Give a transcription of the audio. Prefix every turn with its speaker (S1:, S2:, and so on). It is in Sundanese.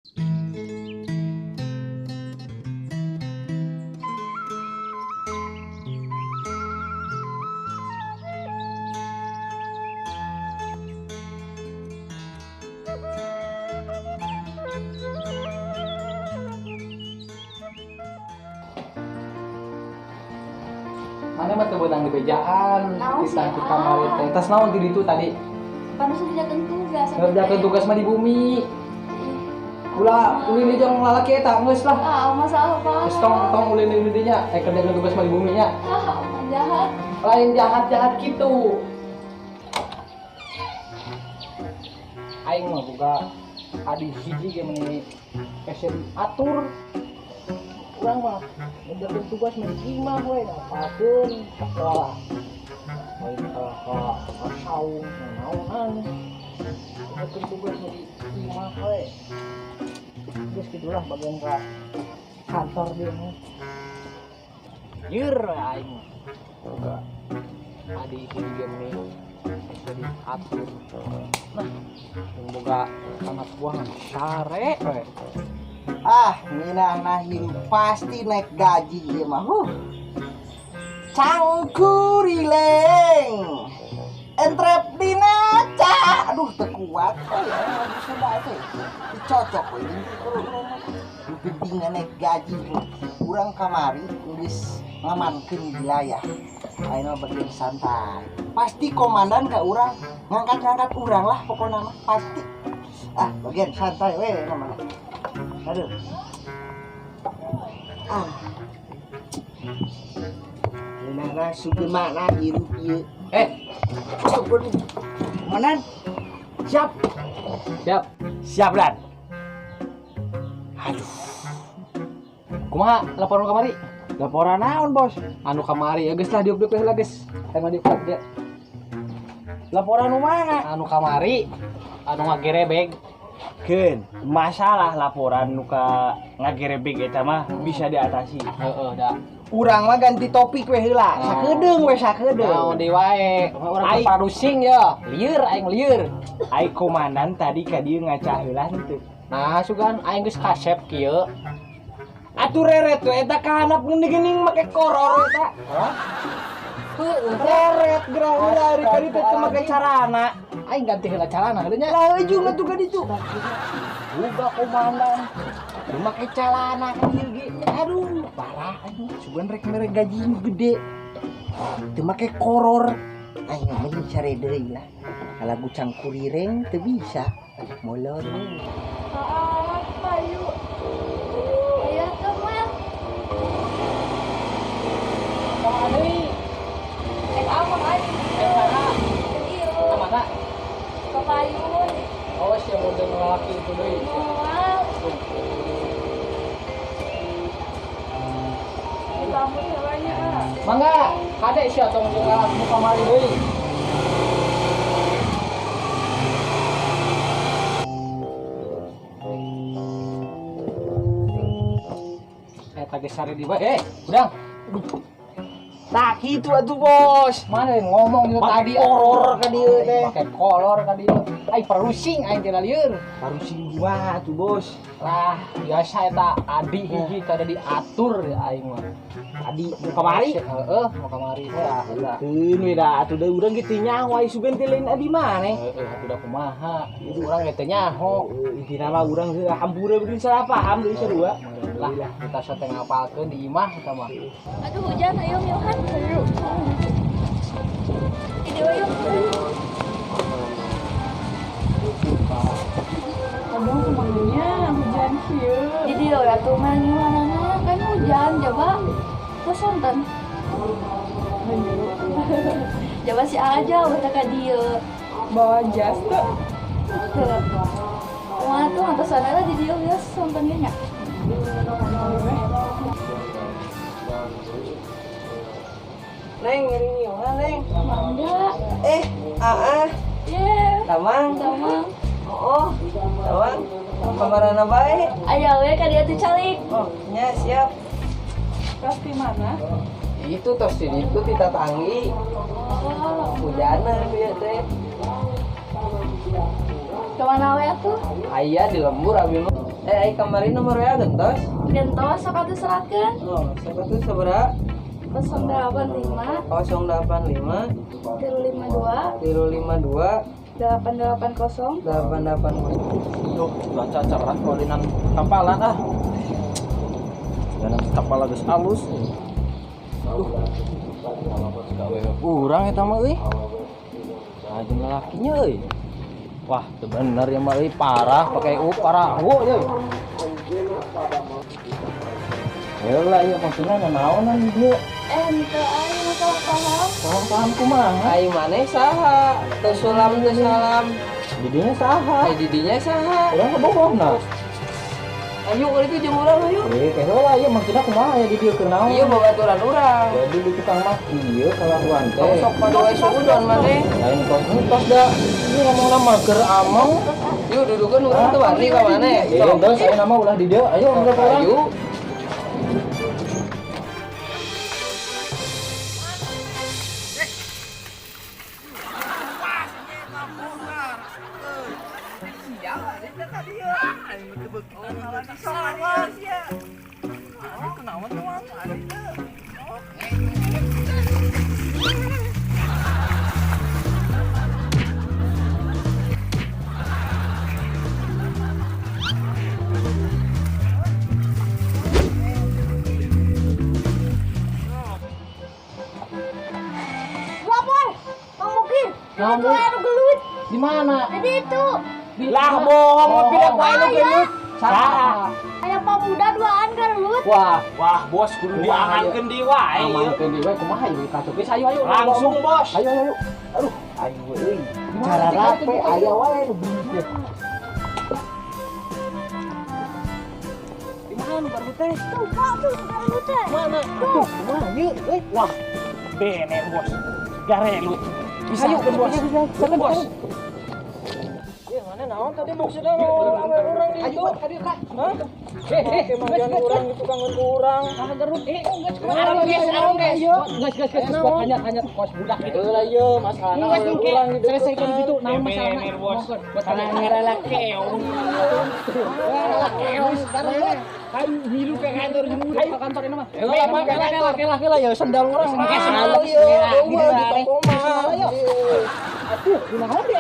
S1: Mana mah teu beunang dibejaan,
S2: Naon sih,
S1: kita ke kamar
S2: ah?
S1: Teh. Tas naon ti ditu tadi?
S2: Panas ngerjakeun tugas.
S1: Ngerjakeun tugas mah di bumi. Ulah ulin deui jeung lalaki eta geus lah.
S2: Ah, masalah apa?
S1: Geus tong tong ulin deui dinya, kerjakeun tugas mah di bumi nya.
S2: Ah, mah jahat.
S1: Lain jahat-jahat kitu. Aing mah boga adi hiji ge meni hese diatur. Urang mah ngerjakeun tugas mah di imah we, ngapalkeun sakola. Lain kalah ka saung naonan. Ngerjakeun tugas mah di imah we. Geus kitulah bagian ka kantor dia mah. Lieur aing mah. Boga adi hiji ge meni hese diatur. Nah, yang boga anak buah sare we.
S3: Ah, nginah hirup pasti naik gaji ieu mah. Huh. Cangkurileng. Entrep dina ca. Aduh, teu kuat. Oh ya, lagu Sunda teh. Teu cocok we jeung urang mah. Nu penting naik gaji. Urang kamari geus ngamankeun wilayah. Ayeuna bagian santai. Pasti komandan ka urang ngangkat-ngangkat urang lah pokona mah pasti. Ah, bagian santai we mah. Aduh. Ah. Mana suka mana hirup ieu. Syukur. Komandan. Siap.
S1: Siap.
S3: Siap, Dan. Aduh.
S1: Kumaha laporan kamari?
S3: Laporan naon, Bos?
S1: Anu kamari ya geus lah diuk-diuk lah geus. Teh mah diuk dia.
S3: Laporan nu mana?
S1: Anu kamari anu ngagerebeg.
S4: Keun, masalah laporan nu ka ngagerebeg eta mah bisa diatasi.
S1: Heeh, da.
S3: Urang mah ganti topik we heula.
S1: Oh.
S3: Sakedeung we sakedeung.
S1: Naon deui wae. Urang
S4: Ai.
S1: parusing ya. Lieur aing lieur.
S4: Ai komandan tadi ka dieu ngaca heula henteu.
S1: Nah, sugan aing geus kasep kieu.
S4: Atuh reret we eta ka handap geuning-geuning make koror eta.
S1: Hah? Heeh.
S4: Reret gerah heula ari ka ditu teu make carana.
S1: Aing ganti heula calana heuh nya.
S3: Lah euy atuh ka ditu.
S1: Boga komandan.
S3: Teu make calana ka dieu ge. Aduh, parah aing. Sugan rek mere gaji nu gede. Teu make koror. Aing mah mending sare deui lah. Lagu cangkurireng teu bisa. Molor we.
S2: Ah, payu. Aya teu mah.
S1: Kumaha deui?
S2: Amang aing.
S1: Mana?
S2: Ieu.
S1: Mana?
S2: Ka payun.
S1: Oh, sia model lalaki itu deui.
S2: Moal.
S5: Kamu caranya, ah.
S1: Mangga, kade sia tong jeung lalaki nu kamari deui. Eta geus sare di bae. Udang.
S3: Tah kitu atuh, Bos.
S1: Mana yang ngomong itu
S3: Make
S1: tadi
S3: koror ka dieu teh.
S1: Make kolor ka dieu. Ai parusing aing teh lieur.
S4: Parusing kumaha atuh, Bos?
S1: Lah, biasa eta adi hiji kada diatur ya aing mah.
S4: Adi nu kamari?
S1: Heeh, mau kamari tah heula.
S4: Keun we da atuh da urang ge teu nyaho ai sugan teh lain adi maneh.
S1: Heeh, atuh da kumaha. Urang ge teu nyaho.
S4: Heeh, intina mah urang heuh hampura bikin salah paham deui sarua.
S1: Lah, kita sok teh ngapalkeun di imah eta mah.
S2: Aduh hujan, ayo Milhan. Ayo. Ini ayo.
S5: Abang kemana hujan kieu?
S2: Jadi lo ya tuh main gimana kan hujan coba. Terus nonton. Coba si aja udah ka dieu.
S5: Bawa jas tuh.
S2: Tuh. Wah tuh atas sana lah di dieu geus nontonnya nya.
S3: Neng, ngeri nyiuhan, Neng.
S2: Mangga.
S3: Aa.
S2: Ye.
S3: Tamang.
S2: Tamang.
S3: Oh, tamang. Kamarana bae?
S2: Aya we ka dieu teh calik.
S3: Oh, nya siap.
S5: Pasti mana?
S3: Itu tos di ditu ti tatanggi.
S2: Oh.
S3: Hujanan ieu teh.
S2: Kemana we atuh?
S1: Aya di lembur abi mah.
S6: Ai kamari nomor WA gentos?
S2: Gentos sok atuh seratkeun.
S6: Oh, sok atuh sabaraha?
S2: 085
S6: 085
S2: 352
S6: 352
S2: 880
S6: 880.
S7: Duh, cuaca cerah kualinan kapalan ah. Dalam kapal geus alus. Duh. Urang eta mah euy. Saha jeung lalakinya euy. Wah, teu bener ya mah euy, parah pakai u parah wo euy. Heula ieu maksudna nanaonan di dieu?
S2: Ente aing masalah paham.
S7: Paham-paham kumaha?
S6: Ai maneh saha? Teu sulam teu salam.
S7: Didinya saha?
S6: Ai didinya saha?
S7: Urang kebobohna.
S6: Ayo kalau itu jeung urang ayo.
S7: Eh, heula ieu maksudna kumaha ya di dieu keur naon?
S6: Ieu babaturan urang.
S7: Jadi di tukang mah ieu kalakuan teh.
S6: Tong sok pada wae suudon maneh.
S7: Lain tos entos da. Ieu ngomongna mah keur ameng.
S6: Yuk dudukeun urang teu wani ka maneh.
S7: Eh, entos ayeuna mah ulah di dieu. Ayo enggak urang.
S6: Ayo.
S2: Lapor, Mang Mukir. Itu anu gelut.
S1: Di mana?
S2: Jadi itu.
S4: Lah bohong mobil aku anu gelut. Saha?
S2: Aya pemuda duaan gelut.
S1: Wah,
S4: Wah, bos kudu diamankeun deui wae ieu.
S1: amankeun deui wae kumaha ieu kacau geus ayo ayo.
S4: Langsung, bos.
S1: Ayo ayo. Aduh, ayo euy.
S3: Cara rape aya wae nu bunyi.
S1: Di mana nu baru teh?
S2: Tuh, Pak, tuh gelut teh.
S1: Mana? Tuh, kumaha ieu euy? Wah,
S4: bener, bos. Garelut. Bisa
S1: Ayo,
S4: bos.
S1: bisa,
S4: Bos.
S6: Ieu maneh naon tadi maksudna mau urang di
S1: Ayo,
S6: itu?
S1: Pak, kadieu, Kak.
S6: Hah?
S1: Eh,
S6: Mandian urang di tukangan urang.
S1: Ah, gerut. Eh, geus
S4: Arung, guys, arung, guys.
S1: Geus, geus, geus, buat hanya kos budak gitu.
S6: Heula ieu masalahna
S1: Geus engke
S6: urang di
S1: selesaikan gitu naon masalahna.
S4: Bener, bos.
S1: Buat
S4: Karena ngerela keong.
S1: Ngerela keong. Kayu milu ke kantor jeung ke kantor ini mah.
S7: Heula mah kela kela kela ya sendal urang.
S4: Sendal
S6: ieu, eueuh di toko mah.
S1: Atuh, kunaon dia?